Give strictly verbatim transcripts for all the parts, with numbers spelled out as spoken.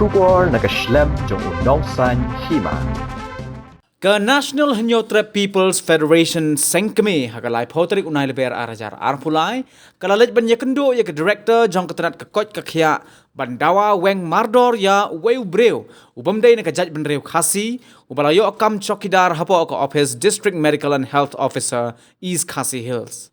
Khubor na ka shlem jong u nongsan hima. Ka National Hynñiewtrep People's Federation seng kmie ha ka laiphew tarik u Nailaber ar hajar arphew lai ka la leit ban ïakynduh ïa ka director jong ka tnat ka koit ka khiah ban dawa weng mardor ïa uwei u briew u bym dei na ka jaitbynriew Khasi uba la ïoh kam chowkidar hapoh ka ophis District Medical and Health Officer, East Khasi Hills.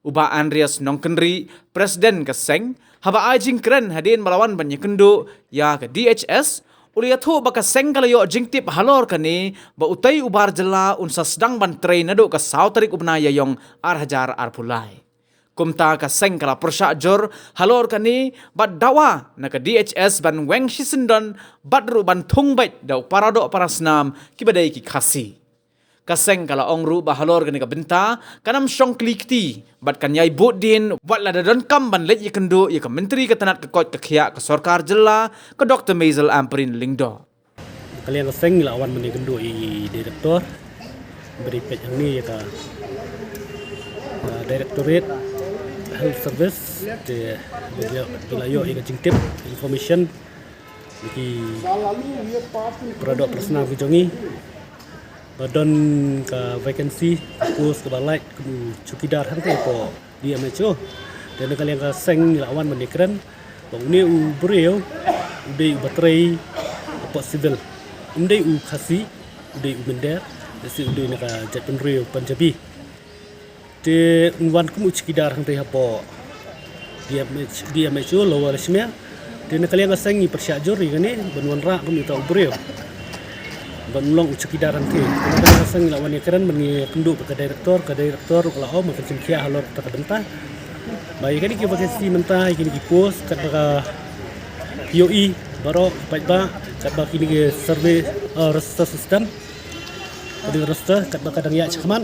U Bah Andreas Nongkynrih, President ka seng, haba ai jingkren hadien ba la wan ban ïakynduh ïa ka D H S, u la ïathuh ba ka seng ka la ïoh jingtip halor kane ba utei u bar jylla un sa sdang ban trei naduh ka saw tarik u bnai Ïaiong ar hajar arphew lai. Kumta ka seng ka la pyrshah jur halor kane bad dawa na ka D H S ban weng shisyndon bad ruh ban thung beit da u paradoh parasnam kiba dei ki Khasi. Ka seng ka la ong ruh ba halor kane ka bynta kan ym shong kli kti bad kan ïai bud dien wat la da donkam ban leit ïakynduh ïa ka Myntri ka tnat ka koit ka khiah ka sorkar jylla, ka Doktor Maisel Ampareen Lyngdoh. Ka liang ka seng ngi la wan ban ïakynduh ïa i director ba dei peit hangne ïa ka, uh, Directorate Health Service. Te ba la ïoh ïa ka jingtip, information, ki paradoh parasnam ki jong ngi ba don ka vacancy, ka post kaba lait kum u chowkidar hangtei hapoh D M H O. Te na ka liang ka seng ngi la wan ban ïakren ba une u briew u dei uba trei hapoh civil, um dei u Khasi, u dei u mynder, lehse u dei na ka jaitbynriew Punjabi. Te un wan kum u chowkidar hangtei hapoh D M H, D M H O Lower Leshmia. Te na ka liang ka seng ngi pyrshah jur ïa kane ban wanrah kum uta u briew ban long u chowkidar hangtei. Te na ka liang ka seng ngi la wan ïakren ban ïakynduh bad ka director, ka director ruh ka la ong ba kan shim khia halor kata ka bynta. Ba ïa kane ki vacancy mynta, ïa kine ki post katba ka P O E baroh ki paidbah, katba kine ki survey, uh, roster system, kane ka roster katba ka dang ïaid shakhmat.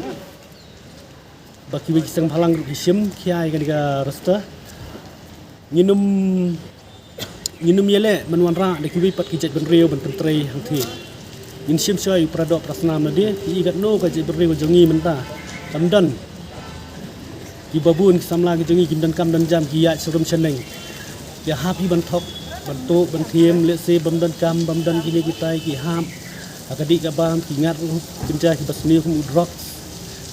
Ba kiwei ki seng bhalang ruh ki shim khia ïa kane ka roster. Ngin ym, ngin ym ïaleh ban wanrah da kiwei pat ki jaitbynriew ban pyntrei hangtei. Ngin shim shuwa ïa u paradoh parasnam lade, ïa katno ka jaitbynriew ka jong ngi mynta kam don. Kiba bun ki samla ki jong ngi kim donkam donjam, ki ïaid sharum shaneng. Ki hap hi ban thok, ban tuh, ban thiem, lehse bym donkam, bym don kine kitai, ki hap ha ka dih ka bam, ki ngat ruh kynja kiba sniew kum u drugs.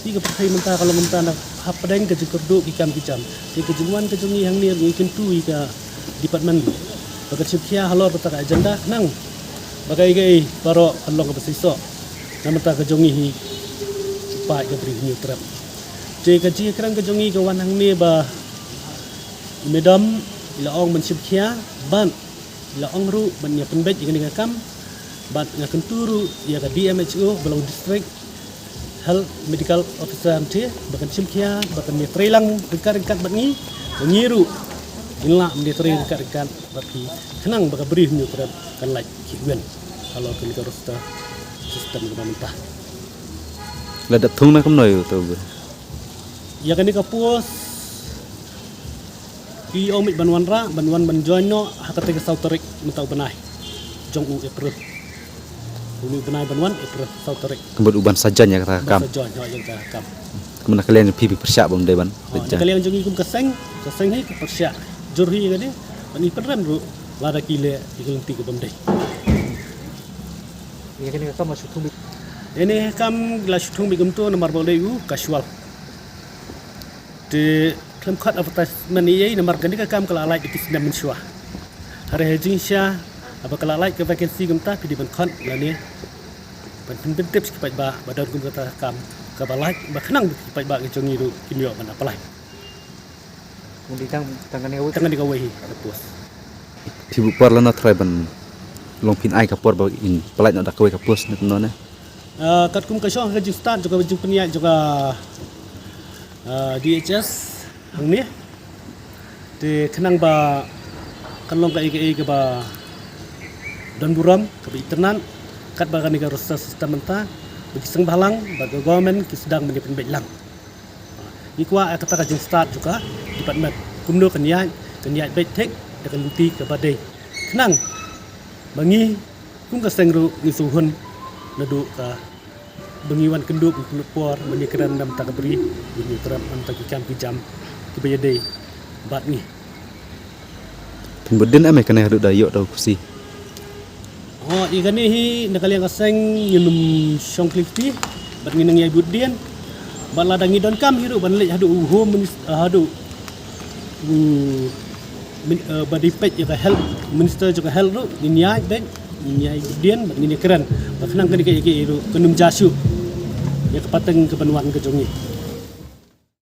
Te ka pyrthei mynta ka long mynta na hapdeng ka jingkyrduh ki kam ki jam. Te ka jingwan ka jong ngi hangne ngi kyntu ïa ka department ba kan shim khia halor kata ka agenda khnang ba kaei kaei baroh kan long kaba seisoh na bynta ka jong ngi hi u paid ka Bri Hynñiewtrep. Te ka jingkren ka jong ngi ka wan hangne ba i madam i la ong ban shim khia bad i la ong ruh ban ïa pynbeit ïa kane ka kam bad nga kyntu ruh ïa ka D M H O ba long District Health Medical Officer hangtei ba kan shim khia, ba kan ïatrei lang ryngkat ryngkat bad ngi, ba ngi ruh ngin lah ban ïatrei ryngkat ryngkat bad ki khnang ba ka Bri Hynñiewtrep kan lait khihwin halor kane ka roster system kaba mynta. La dep thung na kumno ïa uto u briew? Ïa kane ka post ki ong beit ban wanrah, ban wan ban join noh ha katei ka saw tarik mynta u bnai jong u April. Une u bnai ban wan April, saw tarik. Kumba u ban sa join ïa kata ka kam. Ban sa join, ha, ïa kata ka kam. Kumba na ka liang jong phi phi pyrshah ba ym dei ban, ha, na ka liang jong ngi kum ka seng, ka seng hi ka pyrshah jur hi ïa kane, ban i pynrem ruh lada ki leh ïa ka lynti kaba ym dei. Ïa kane ka kam la shu thung beit. Ïa kane ka kam la shu thung beit kumto namar ba u dei u casual. Te khlem khot advertisement ei ei namar kane ka kam ka la lait da ki snem mynshuwa. Hynrei ha jingshisha haba ka la lait ka vacancy kumta phi dei ban khot lane ban pyn, pyntip sha ki paidbah ba don kum kata ka kam kaba lait ba khnang ba ki paidbah ki jong ngi ruh kin ïoh ban apply. Kumne tang, tang kane kawei. Tang kane kawei hi ka post. Phi buh por lano trai ban long phin ai ka por ba in pynlait noh da kawei ka post ne kumno ne? Ah, katkum ka shong ka jingstad jong ka jingpynïaid jong ka, ah, D H S hangne. Te khnang ba kan long kaei kaei kaba don burom, kaba itynnad, katba kane ka roster system mynta, ba ki seng bhalang bad ka government ki sdang ban ïa pynbeit lang. Ngi kwah ïa kata ka jingstad jong ka department kumno kan ïaid, kan ïaid beit thik da ka lynti kaba dei. Khnang ba ngi kum ka seng ruh ngi sngewhun naduh ka ba ngi wan kynduh ban pynlut por ban ïakren na bynta ka Bri Hynñiewtrep, na bynta ki kam ki jam kiba ïadei bad ngi. Phin bud dien em ïa kane haduh da ïoh da u Khasi? Ho, ïa kane hi na ka liang ka seng ngin ym shong khlieh kti bad ngin nang ïai bud dien. Bad lada ngi donkam hi ruh ban leit haduh u home minister, haduh u min, uh, ba dei peit ïa ka health, minister jong ka health ruh ngin ïai beit, ngin ïai bud dien bad ngin ïai kren. Bad khnang kane ka ïa ka ruh kan ym jia shuh ïa ka pateng ka ban wan ka jong ngi.